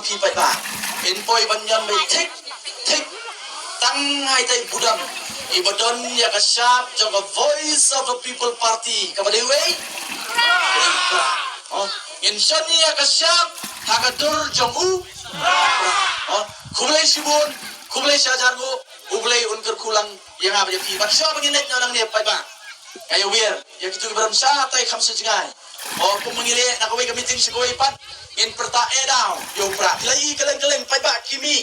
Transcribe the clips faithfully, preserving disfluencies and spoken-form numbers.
Phi paidbah, phin poi ban ñion beit thik thik. Tang ha itei i budam iba don ïa ka shap jong ka Voice of the People Party, kaba dei uwei? Dei u Prah. Oh, ngin shon ïa ka shap ha ka dur jong u Prah. Oh, khublei shibun, khublei shihajar nguh. U Blei un kyrkhu lang ïa nga bad ïa phi. Bad shuwa ba ngin leit noh nangne paidbah, nga ïawer ïa kito kiba don shatai kham sha jngai. Oh, kumba ngi leh na kawei ka meeting sha kawei pat, ngin pyrta eh daw ïa u Prah. Phi la i kylleng kylleng paidbah, ki mih,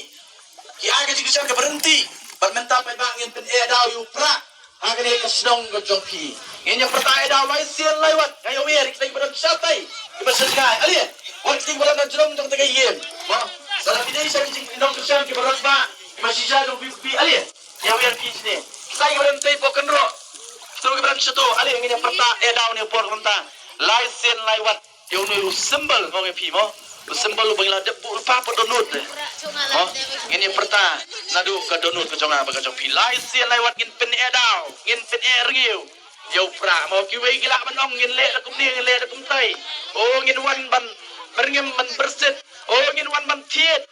ki ai ka jingkyrshan kaba ryntih. Bad mynta paidbah, ngin pyn-eh daw ïa u Prah ha kane ka shnong ka jong phi. Ngin ïa pyrta eh daw lai sien lai wat. Nga ïawer ïa kita kiba don shatai, kiba sha jngai. Ale, wat kita kiba don ha jrong jong kata ka ïing. Mo, lada phi dei sha ki jingkyrshan kiba rangbah, kiba shisha jong phi, phi ale. Ïawer phi shane. Kita kiba don tei hapoh kynroh, kito kiba don shato, ale, ngin ïa pyrta eh daw ne por kumta. Lai sien lai wat ïa une u symbol, mo, ïa phi, mo. U symbol uba ngi la dep buh lypa hapoh dohnud, eh. Mo, ngin ïa pyrta naduh ka dohnud ka jong nga bad ka jong phi. Lai sien lai wat ngin pyn-eh daw, ngin pyn-eh rngiew ïa u Prah, mo. Kiwei ki lah ban ong ngin leh da kumne, ngin leh da kumtai. Oh, ngin wan ban byrngem, ban byrsit. Oh, ngin wan ban thied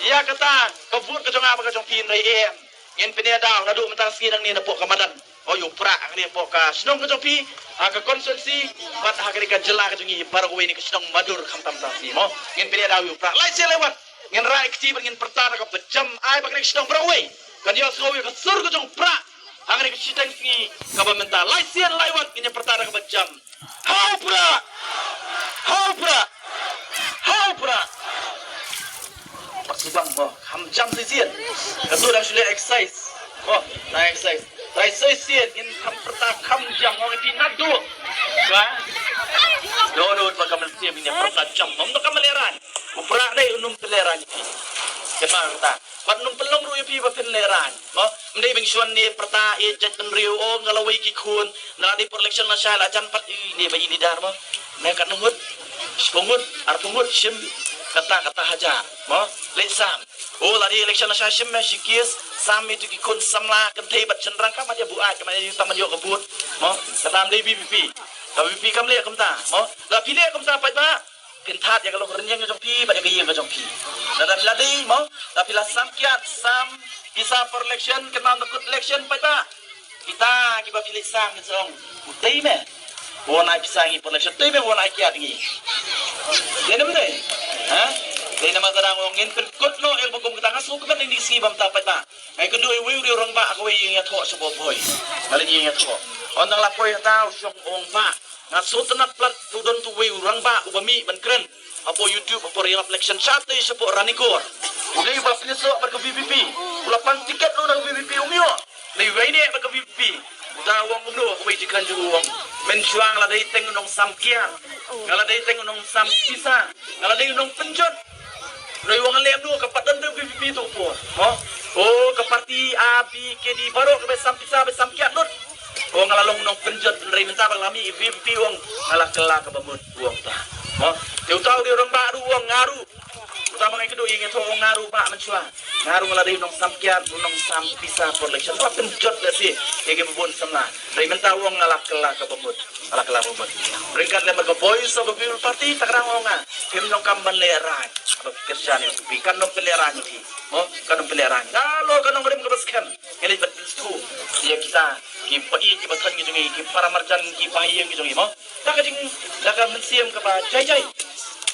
ïa kata ka vote ka jong nga bad ka jong phi, hynrei em. Ngin pyn-eh daw naduh mynta ka sngi nangne napoh ka madan, oh, ïa u Prah, hangne hapoh ka shnong ka jong phi, ha ka constituency bad ha kane ka jylla ka jong ngi baroh kawei, ne ka shnong Madur khamtam tang sngi, mo. Ngin pyn-eh daw ïa u Prah lai sien lai wat. Ngin rah ïa ka kti bad ngin pyrta da kaba jam, ai ba kane ka shnong baroh kawei kan ïohsngew ïa ka sur ka jong u Prah ha kane ka shiteng sngi kaba mynta. Lai sien lai wat ngin ïa pyrta da kaba jam. Ha u Prah! Ha u Prah! Ha u Prah! Pat sibang, mo, kham jam shisien. Kato dang shu leh exercise. Mo, na exercise. Trai shisien, ngin kham pyrta kham jam, mo, ngi naduh. Ba? Dohnud bad ka mynsiem, ngin pyrta jam. Mo, ym donkam ban lehraiñ. U Prah dei un ym pynlehraiñ ïa phi. Kynmaw kata. Bad un ym pynlong ruh ïa phi ba phin lehraiñ. Mo, ym dei ba ngin shu wan ne pyrta, eh, jait bynriew, oh, nga la wei ki khun, nga la dei por election lashai la jan pat, i, ne ba i leader, mo. Ne katno ngut, shiphew ngut, arphew ngut, shim, kata, kata hajar, mo. Leit sam. Oh, la dei election lashai shim me shi case, sam me ïa ki khun samla, kynthei bad shynrang, kam ïa buaid, kam ïa tang ban ïoh ka vote, mo. Kata ym dei VPP. Ka VPP kam leh kumta, mo. La phi leh kumta paidbah, phin thad ïa ka lok rynïeng ka jong phi bad ïa ka ïing ka jong phi. Lada phi la dei, mo, lada phi la sam kiad, sam pisa por election, kynmaw, da kut election paidbah, kita kiba phi leit sam kin sa ong, utei me, u wan ai pisa ngi por election, utei me u wan ai kiad ngi. Dei ne ym dei? Ha? Dei namar kata nga ong ngin pynkut noh ïa kaba kum kata. Nga sngewkmen ïa kine ki sngi ba mynta paidbah. Nga ïakynduh ïa uwei u rangbah ha kawei ka ïing ïathoh shapoh Bhoi. Nga leit ïing ïathoh. Ynda nga la poi hangta u shong, u ong, bah, nga sngewtynnat palat ba u don uwei u rangbah uba mih ban kren hapoh YouTube, hapoh ri ïalap election, shatei shapoh Ranikor. U dei uba pynïasoh bad ka VPP. U la pan tiket ruh na ka VPP, um ïoh. Dei uwei ne bad ka VPP. Uta u ong kumno, uwei u kren jong u, u ong, mynshuwa nga la dei teng u nongsam kiad, nga la dei teng u nongsam pisa, nga la dei u nongpynjot. Hynrei u ong, lem ruh, ka pat don teng VPP tu por, mo. Oh, ka party A, B, K, D baroh kaba sam pisa, ba sam kiad lut. Oh, nga la long u nongpynjot, hynrei mynta ba nga la mih VPP, u ong, nga la kylla kaba mut, u ong ta, mo. Te uta u dei u rangbah ruh, u ong, nga ruh. Uta ba nga ïakynduh ïa ngi, u ong, nga ruh, bah, mynshuwa nga ruh nga la dei u nongsam kiad, u nongsam pisa por election. Nga la pynjot lehse ïa kiba bun samla. Hynrei mynta, u ong, nga la kylla kaba mut. Nga la kylla kaba mut. Ryngkat lem bad ka Voice of the People Party, ta ka dang, u ong, nga, phim donkam ban lehraiñ. Haba phi kyrshan ïa phi, kan ym pynlehraiñ ïa phi, mo, kan ym pynlehraiñ. Nalor ka nongrim kaba skhem, ngi leit ban pynsngewthuh ïa kita ki paid, ki pateng ki jong ngi, ki para marjan, ki bahaïing ki jong ngi, mo. Da ka jing, da ka mynsiem kaba jai jai.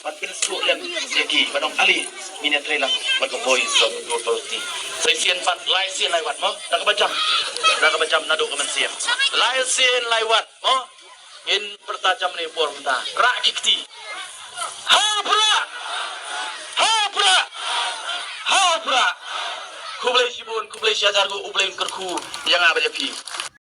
Ban pynsngewthuh lem ïa ki, ban ong ale, ngin ïatrei lang bad ka Voice of the People Party. Sa shisien pat, lai sien lai wat, mo, da kaba jam. Da kaba jam naduh ka mynsiem. Lai sien lai wat, mo. Ngin pyrta jam ne por mynta. Rah ki kti. Ha u Prah! Ha u Prah! Ha u Prah! Khublei shibun, khublei shihajar nguh, U Blei un kyrkhu ïa nga bad ïa phi.